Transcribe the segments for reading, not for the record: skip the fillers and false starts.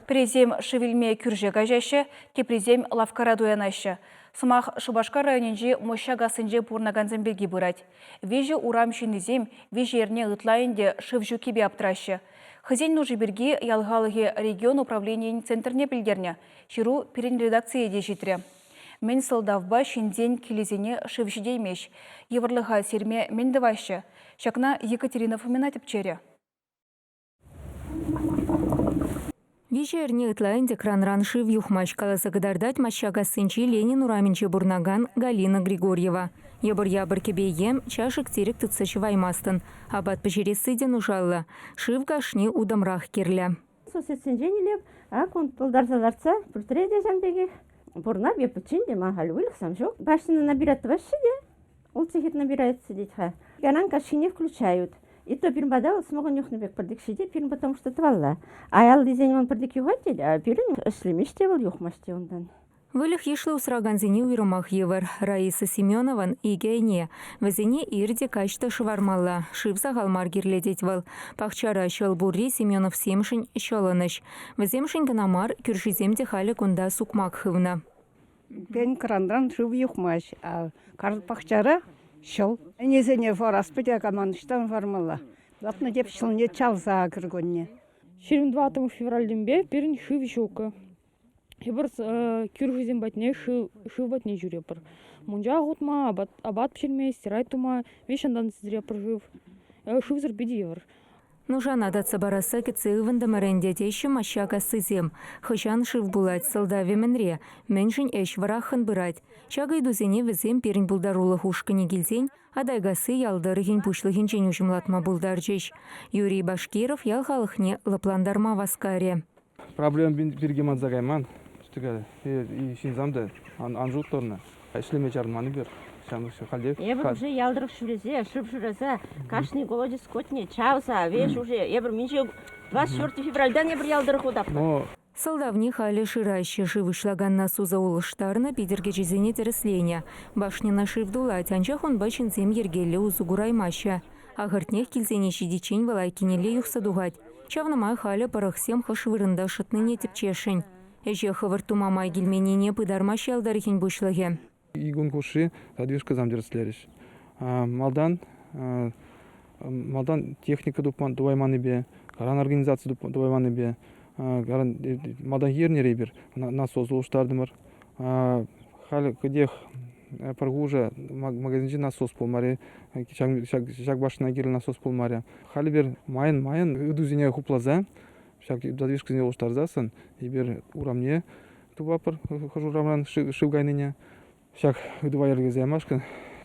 Пӗрисем шыв илме кӳрше каҫаҫҫӗ, теприсем лавккара туянаҫҫӗ. Сӑмах Шупашкар районӗнчи Мӑҫҫакассинче пурӑнакансем пирки пырать. Виҫӗ урам ҫыннисем виҫӗ эрне ытла ӗнтӗ шыв ҫуккипе аптӑраҫҫӗ. Хӑйсен нуши пирки ял халӑхӗ регион управленийӗн центрне пӗлтернӗ. Ҫыру пирӗн редакцие те ҫитрӗ. Мӗн сӑлтавпа ҫынсен килӗсене шыв ҫитеймест? Йывӑрлӑха сирме мӗн тӑваҫҫӗ? Ҫакна Екатерина Фомина тӗпчерӗ. Виҫӗ эрне ытла ӗнтӗ кранран шыв юхмасть, каласа кӑтартать Маччакассинчи Ленин урамӗнче пурӑнакан Галина Григорьева. Йӑпӑр-япӑр кӗпе-йӗм, чашӑк-тирӗк тытса ҫӑваймастӑн. Апат пӗҫересси те нушаллӑ. Шыв кашни утӑмрах кирлӗ. Соседсенчен илеп, ак ун тултарса лартса пӳртре те ҫавӑн пекех. Пурӑнап эп пӗччен те, ман халь выльӑхсем ҫук. Башньӑна набирать тӑваҫҫӗ те, улт сехет набирается тет-ха. Кайран каҫхине включают. И то пирӗн пата вӑл смогон юхнӑ пек пӗртик ҫитет, пирӗн потому что тӑвалла. Аялтисен вӑл пӗртик юхать тет, а пирӗн ӗҫлемест те вӑл, юхмасть те унтан. Выльӑх йышлӑ усракансене уйрӑмах йывӑр. Раиса Семенован икӗ ӗне. Вӗсене ир те, каҫ та шӑвармалла. Шыв сахал мар кирлӗ тет вӑл. Пахчара ҫӑл пурри Семеновсемшӗн ҫӑлӑнӑҫ. Вӗсемшӗн кӑна мар, кӳршисем те халӗ кунта сукмак хывнӑ. Пен кранран шыв юхмасть, а пахчара ҫӑл. Ӗнесене фарас пӗтӗ каман ӑҫтан фармалла. Лартнӑ теп ҫӑлне чавса кӗркунне. 24 февральтенпе пирӗн шыв ҫук. Эпир кӳршӗсем патне шыв патне ҫӳрепӗр. Мунча хутма, апат пӗҫерме, стирать тума виҫҫӗнтан сӗтӗрепӗр шыв. Шывсӑр питӗ йывӑр. Нушана татса парасса кӗтсе ывӑнтӑмӑр ӗнтӗ, теҫҫӗ Мачча кассисем. Хӑҫан шыв пулать, сӑлтавӗ мӗнре? Мӗншӗн ӗҫ вӑраххӑн пырать? Ҫак ыйтусене вӗсем пирӗн пултарулӑх ушкӑнӗ килсен Атайкасси ял тӑрӑхӗн пуҫлӑхӗнчен уҫӑмлатма пултарчӗҫ. Юрий Башкиров ял халӑхне лӑплантарма васкарӗ. Проблема пирки манса кайман. Ҫынсам та ан шутлӑрнӑ. Ӗҫлеме чарӑнман эпир. Ҫамрӑк Эпир уже ял тӑрӑх ҫӳресе, шыв шыраса, кашни колодец котне чавса, веш уже эпир минҫе 24 февральтан эпир ял тӑрӑх утаппӑр. Сӑлтавне халӗ шыраҫҫӗ. Шыв уҫлакан насуса улӑштарнӑ, питӗркӗчӗсене тӗрӗсленӗ. Башньӑна шыв тулать, анчах унпа ҫынсем йӗркеллӗ усӑ кураймаҫҫӗ. Ахӑртнех, килсене ҫитиччен вӑл айккинелле юхса тухать. Ҫавна май халӗ пӑрӑхсем хӑш вырӑнта шӑтнине тӗпчесшӗн. Ӗҫе хӑвӑрт тума май килменнине пытармасть ял тӑрӑхӗн пуҫлӑхӗ. Ик кун хушши задвижкӑсем тӗрӗслерӗҫ. Малтан малтан техника тупайманнипе, каран организаци тупайманнипе, малтанхи эрнере эпир насос улӑштартӑмӑр. Халӗ кӗтех пӗр хушӑ магазинче насос пулмарӗ, ҫак башньӑна кирлӗ насос пулмарӗ. Халӗ эпир майӑн-майӑн ыйтусене хупласа ҫак задвижкӑсене улӑштарсассӑн эпир урамне тупатпӑр, хӑш урамран шыв кайнине. Ҫак ыйтӑва йӗркелесе ямашкӑн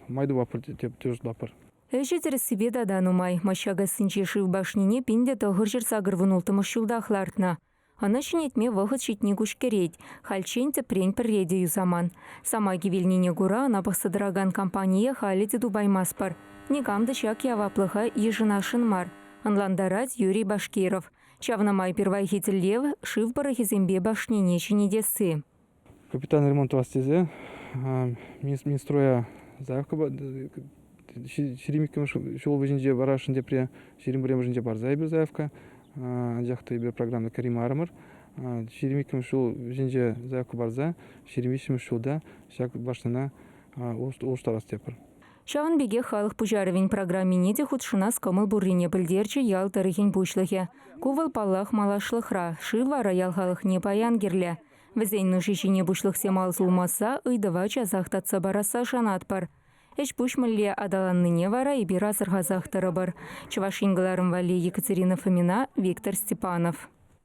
май тупатпӑр тесе шутлатпӑр. Ӗҫӗ тӗрӗссипе тата нумай. Маччакассинчи шыв башнине 1986 ҫултах лартнӑ. Ӑна ҫӗнетме вӑхӑт ҫитни куҫкӗрет. Хальччен тӗпрен пӗрре те юсаман. Самай кивелнине кура ӑна пӑхса тӑракан компание халӗ те тупаймастпӑр. Никам та ҫак яваплӑха йышӑнасшӑн мар, ӑнлантарать Юрий Башкиров. Ҫавна май пирвайхи тӗллев – шыв пӑрӑхӗсемпе башнине ҫӗнетесси. Капитальный ремонт тӑвас тесе Минстроя заявка 22-мӗш ҫул вӗҫӗнче варашӑн тепре 21-мӗшӗнче парса эпир заявка. Анчах та эпир программа кӗреймарӑмӑр. 22-мӗш ҫул вӗҫӗнче заявка парса 23-мӗш ҫулта ҫак башньӑна улӑштарас тетпӗр. Ҫавӑн пекех халӑх пуҫарӑвӗн программине те хутшӑнас кӑмӑл пуррине пӗлтерчӗ ял тӑрӑхӗн пуҫлӑхӗ. Ку вӑл, паллах, малашлӑхра. Шыв вара ял халӑхне паян кирлӗ. Вӗсен нуши ҫине пуҫлӑхсем ал сулмасса, ыйтӑва часах татса парасса шанатпӑр. Ӗҫ-пуҫ мӗнле аталаннине вара эпир асӑрхасах тӑрӑпӑр. Чӑваш Ен кӑларӑм валли Екатерина Фомина, Виктор Степанов.